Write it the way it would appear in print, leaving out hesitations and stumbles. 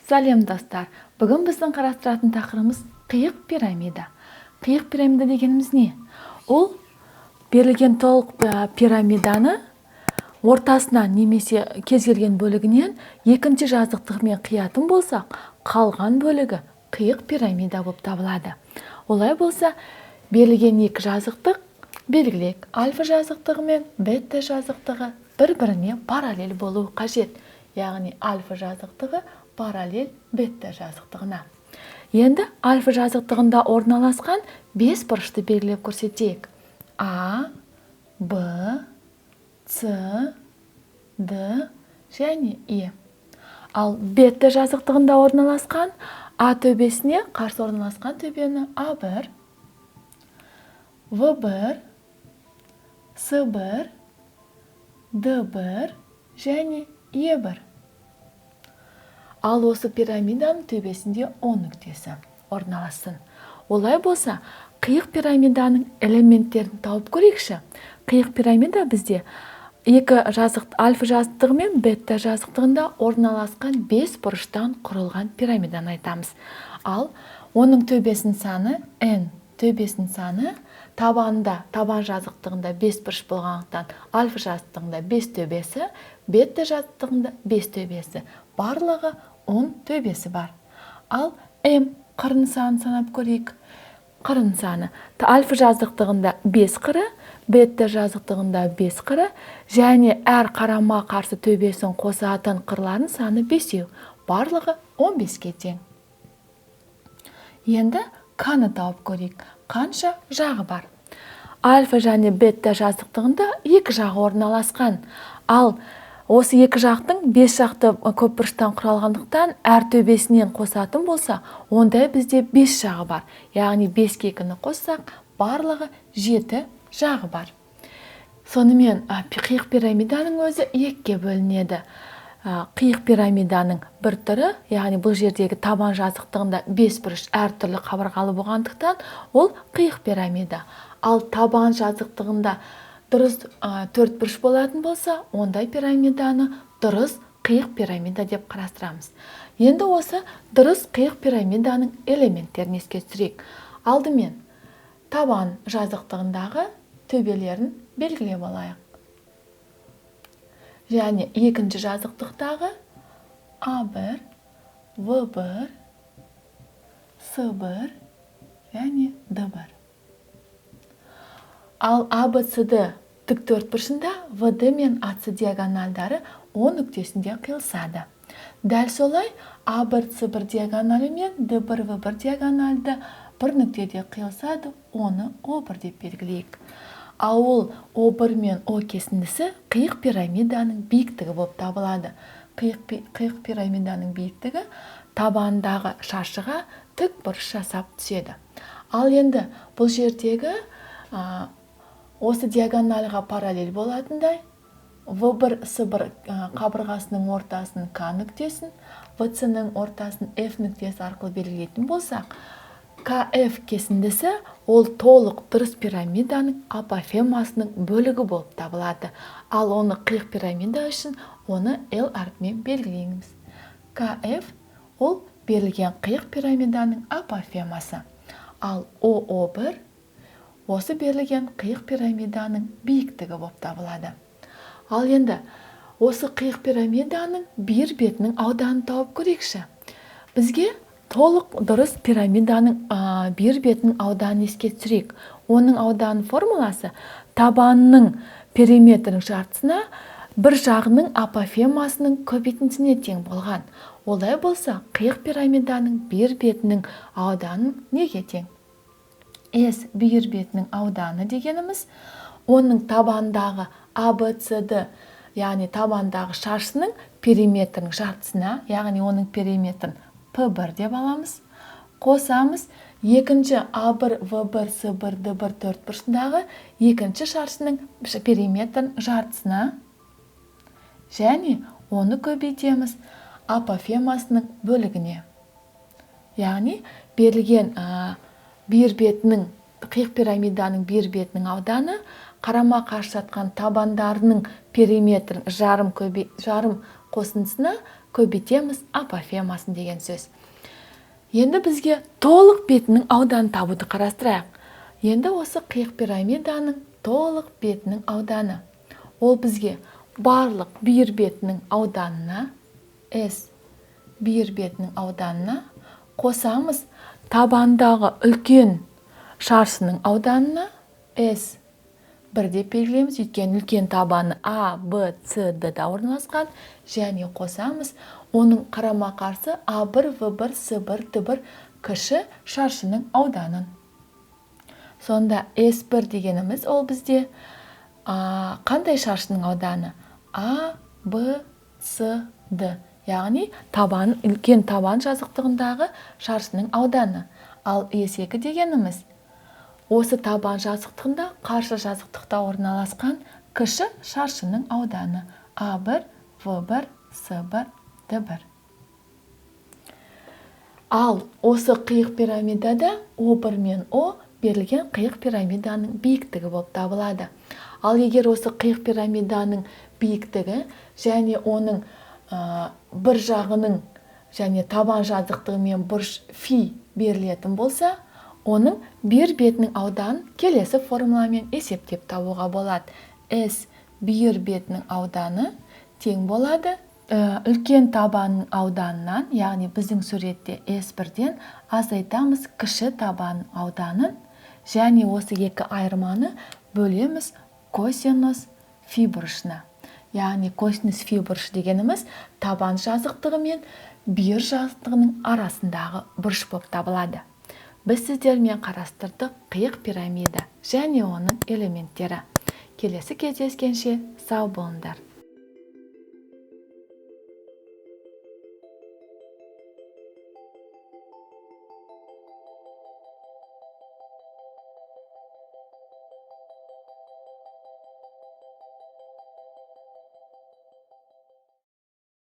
Сәлем, достар! Бүгін біздің қарастыратын тақырыбымыз – қиық пирамида. Қиық пирамида дегеніміз не? Ол берілген толық пирамиданы ортасынан немесе кез келген бөлігінен екінші жазықтығымен қиятын болсақ, қалған бөлігі қиық пирамида болып табылады. Олай болса, берілген екі жазықтық белгілейік. Альфа жазықтығы мен бета жазықтығы бір-біріне параллель болуы қажет. Яғни альфа жазықтығы параллель бета жазықтығына. Енді альфа жазықтығында орналасқан бес бұрышты белгілеп көрсетейік. А, Б, С, Д және Е. Ал бета жазықтығында орналасқан А төбесіне қарсы орналасқан төбені А1, В1, С1, Д1 және Е1. Ал осы пирамиданың төбесінде О нүктесі орналассын. Олай болса, қиық пирамиданың элементтерін тауып көрейікші. Қиық пирамида бізде екі жазық, альфа жазықтығы мен бета жазықтығында орналасқан бес бұрыштан құрылған пирамиданы айтамыз. Ал оның төбесінің саны n, төбесінің саны табанда, табан жазықтығында бес бұрыш болғандықтан, альфа жазықтығында бес төбесі, бета жазықтығында бес төбесі. Барлығы 10 төбесі бар. Ал м қырын санын санап көрейік. Қырын саны. Альфа жазықтығында 5 қыры, бета жазықтығында 5 қыры және әр қарама қарсы төбесін қосатын қырлардың саны бесеу. Барлығы 15-ке тең. Енді к-ны тауып көрейік. Қанша жағы бар? Альфа және бета жазықтығында екі жағы орналасқан. Ал осы екі жақтың бес жақты көпбұрыштан құралғандықтан, әр төбесінен қосатын болса, онда бізде бес жағы бар. Яғни беске екіні қоссақ, барлығы жеті жағы бар. Сонымен, қиық пирамиданың өзі екіге бөлінеді. Қиық пирамиданың бір түрі, яғни бұл жердегі табан жазықтығында бес бұрыш әртүрлі қабырғалы болғандықтан, ол қиық пирамида. Ал табан жазықтығында дұрыс төрт бұрыш болатын болса, ондай пирамиданы дұрыс қиық пирамида деп қарастырамыз. Енді осы дұрыс қиық пирамиданың элементтерін еске түсірейік. Алдымен табан жазықтығындағы төбелерін белгілеп алайық. Және екінші жазықтықтағы А1, В1, С1 және Д1. Ал АБЦД тік төртбұрышында ВД мен АЦ диагональдары О нүктесінде қиылысады. Дәл солай А1, С1 диагоналі мен Д1, В1 диагональды бір нүктеде қиылысады, оны О1 деп белгілейік. Ал ол О1 мен О кесіндісі қиық пирамиданың биіктігі болып табылады. Қиық пирамиданың биіктігі табандағы шаршыға тік бұрыш жасап түседі. Ал енді бұл жердегі осы диагональға параллель болатындай В1, С1 қабырғасының ортасын К нүктесін, ВЦ-ның ортасын F нүктесі арқылы белгілейтін болсақ, КФ кесіндісі ол толық дұрыс пирамиданың апофемасының бөлігі болып табылады. Ал оны қиық пирамида үшін оны L әрпімен белгілейміз. КФ ол берілген қиық пирамиданың апофемасы. Ал ОО1 осы берілген қиық пирамиданың биіктігі болып табылады. Ал енді осы қиық пирамиданың бүйір бетінің ауданын тауып көрейікші. Бізге толық дұрыс пирамиданың бүйір бетінің ауданын еске түсірейік. Оның ауданының формуласы табанының периметрінің жартысына бір жағының апофемасының көбейтіндісіне тең болған. Олай болса, қиық пирамиданың бүйір бетінің ауданын неге тең? С бүйір бетінің ауданы дегеніміз оның табандағы АБЦД, яғни табандағы шаршының периметрінің жартысына, яғни оның периметрін П1 деп аламыз. Қосамыз екінші А1, В1, С1, Д1 төртбұрышындағы екінші шаршының периметрінің жартысына және оны көбейтеміз апофемасының бөлігіне. Яғни берілген бүйір бетінің, қиық пирамиданың бүйір бетінің ауданы қарама қарсы жатқан табандарының периметрін жарым қосындысына көбейтеміз апофемасын деген сөз. Енді бізге толық бетінің ауданын табуды қарастырайық. Енді осы қиық пирамиданың толық бетінің ауданы. Ол бізге барлық бүйір бетінің ауданына, S бүйір бетінің ауданына қосамыз табандағы үлкен шаршының ауданына, S 1 деп белгілейміз, өйткені үлкен табаны А, Б, С, Д-да орналасқан, және қосамыз оның қарама-қарсы А1, В1, С1, Д1 кіші шаршының ауданын. Сонда S1 дегеніміз ол бізде қандай шаршының ауданы? А, Б, С, Д. Яғни табан, үлкен табан жазықтығындағы шаршының ауданы. Ал S2 дегеніміз осы табан жазықтығында қарсы жазықтықта орналасқан кіші шаршының ауданы. А1, В1, С1, Д1. Ал осы қиық пирамидада О1 мен О берілген қиық пирамиданың биіктігі болып табылады. Ал егер осы қиық пирамиданың биіктігі және оның бір жағының және табан жазықтығы мен бұрыш фи берілетін болса, оның бүйір бетінің ауданын келесі формуламен есептеп табуға болады. S бүйір бетінің ауданы тең болады үлкен табанның ауданынан, яғни біздің суретте S1-ден азайтамыз кіші табанның ауданын, және осы екі айырманы бөлеміз косинус фи бұрышына. Яғни косинус фи бұрышы дегеніміз табан жазықтығы мен бүйір жазықтығының арасындағы бұрыш болып табылады. Біз сіздермен қарастырдық қиық пирамида және оның элементтері. Келесі кездескенше сау болыңдар.